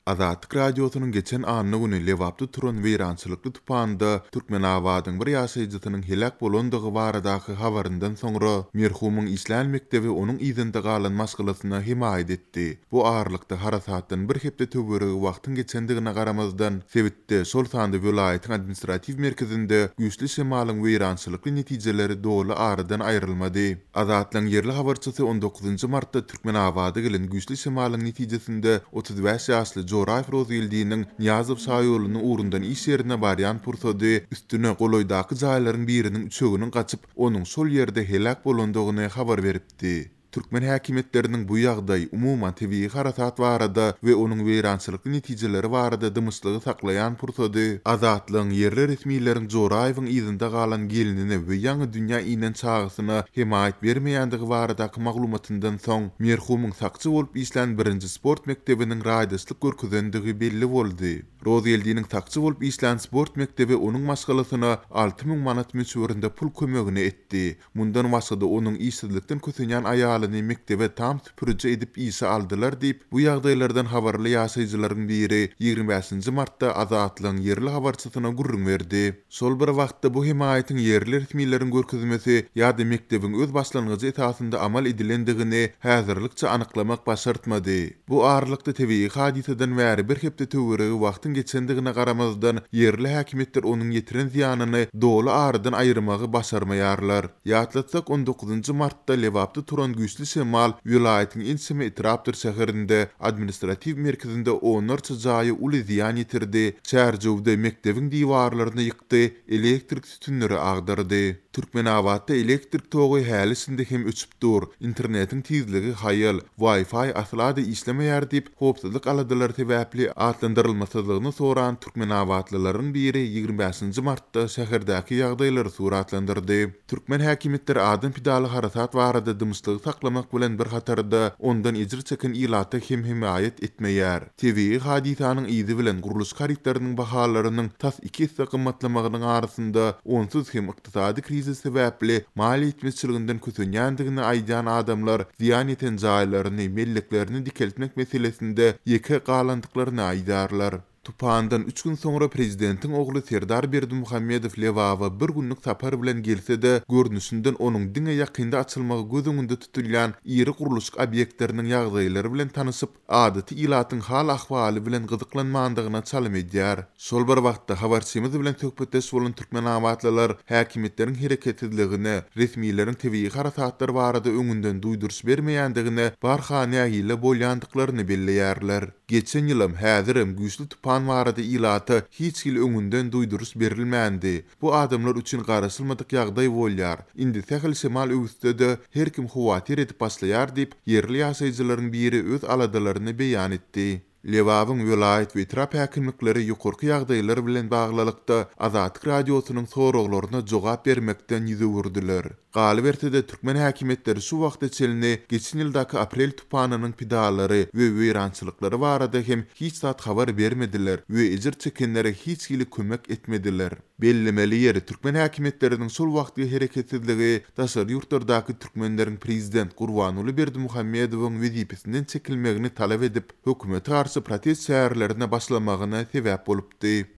Azatlyk Radiosynyň geçen anna güni Lebapda turan weýrançylykly tupanda Türkmenabadyň bir ýaşaýjysynyň heläk bolandygy baradaky habaryndan soňra, merhumyň işlän mekdebi onuň yzynda galan maşgalasyna hemaýat etdi. Bu aralykda harasatdan bir hepde töweregi wagtyň geçendigine garamazdan, sebitde, şol sanda welaýatyň administratiw merkezinde güýçli şemalyň weýrançylykly netijeleri doly aradan aýrylmady. Azatlygyň ýerli habarçysy on dokuzynjy martda Türkmenabada gelen güýçli şemalyň netijesinde 35 ýaşly Joraýew Rozgeldiniň Nyýazow şaýolunyň ugrundan iş ýerine barýan pursady üstüne golaýdaky jaýlaryň biriniň üçeginiň gaçyp, onuň şol ýerde heläk bolandygyny habar beripdi. Türkmen häkimiýetleriniň bu ýagdaý, umuman, tebigy harasat barada we onuň weýrançylykly netijeleri barada dymyşlygy saklaýan pursady Azatlygyň ýerli resmileriň Joraýewiň yzynda galan gelnine we ýaňy dünýä inen çagasyna hemaýat bermeýändigi baradaky maglumatyndan soň, merhumyň sakçy bolup işlän birinji sport mekdebiniň raýdaşlyk görkezendigi belli boldy. Rozgeldiniň sakçy bolup işlän sport mekdebi onuň maşgalasyna 6000 manat möçberinde pul kömegini etdi. Mundan başga-da onuň işsizlikden kösenýän aýalyny mekdebe tam süpüriji edip işe aldylar diýip, bu ýagdaýlardan habarly ýaşaýjylaryň biri 25 nji martda Azatlygyň ýerli habarçysyna gürrüň berdi. Şol bir wagtda bu hemaýatyň ýerli resmileriň görkezmesi ýa-da mekdebiň öz başlangyjy esasynda amal edilendigini häzirlikçe anyklamak başartmady. Bu aralykda tebigy hadysadan bäri bir hepde töweregi wagtyň geçendigine garamazdan, ýerli häkimiýetler onuň ýetiren zyýanyny doly aradan aýyrmagy başarmaýarlar. Ýatlatsak, on dokuzynjy martda Lebapda turan güýçli şemal welaýatyň ençeme etrapdyr şäherinde, administratiw merkezinde onlarça jaýa uly zyýan ýetirdi, Çärjewde mekdebiň diwarlaryny ýykdy, elektrik sütünleri agdardy. Türkmenabatda elektrik togy häli-şindi hem öçüp dur, internetiň tizligi haýal, Wi-Fi asla-da işlemeýär diýip, howpsuzlyk aladalary sebäpli atlandyrylmasyzlygyny soran türkmenabatlylaryň biri 25 nji martda şäherdäki ýagdaýlary suratlandyrdy. Türkmen häkimiýetleri adam pidaly harasat barada dymyşlygy saklamak bilen bir hatarda, ondan ejir çeken ilata hem hemaýat etmeýär. Tebigy hadysanyň yzy bilen gurluşyk harytlarynyň bahalarynyň tas iki esse gymmatlamagynyň arasynda, onsuz hem ykdysady krizis sebäpli maliýe ýetmezçiliginden kösenýändigini aýdýan adamlar zyýan ýeten jaýlaryny, melleklerini dikeltmek meselesinde ýeke galandyklaryny aýdýarlar. Tupandan üç gün soňra prezidentiň ogly Serdar Berdimuhamedow Lebaba bir günlük sapar bilen gelse-de, görnüşinden onuň diňe ýakynda açylmagy göz öňünde tutulýan iri gurluşyk obýektleriniň ýagdaýlary bilen tanyşyp, adaty ilatyň hal-ahwaly bilen gyzyklanmandygyna çalym edýär. Şol bir wagtda, habarçymyz bilen söhbetdeş bolan türkmenabatlylar häkimiýetleriň hereketsizligine, resmileriň tebigy harasatlar barada öňünden duýduryş bermeýändigine barha nägile bolýandyklaryny belleýärler. Geçen ýylam, häzirem güýçli tupan barada ilata hiç hili öňünden duýduryş berilmändi. Bu adamlar üçin garaşylmadyk ýagdaý bolýar. Indi sähel şemal öwüsse-de, her kim howatyr edip başlaýar diýip, ýerli ýaşaýjylaryň biri öz aladalaryny beýan etdi. Lebabyň welaýat we etrap häkimlikleri ýokarky ýagdaýlar bilen baglylykda Azatlyk Radiosynyň soraglaryna jogap bermekden ýüz öwürdiler. Galyberse-de, türkmen häkimiýetleri şu wagta çenli geçen ýyldaky aprel tupanynyň pidalary we weýrançylyklary barada hem hiç zat habar bermediler we ejir çekenlere hiç hili kömek etmediler. Bellemeli ýeri, türkmen häkimiýetleriniň şol wagtky hereketsizligi daşary ýurtlardaky türkmenleriň prezident Gurbanguly Berdimuhamedowyň wezipesinden çekilmegini talap edip, hökümete garşy protest çärelerine başlamagyna sebäp bolupdy.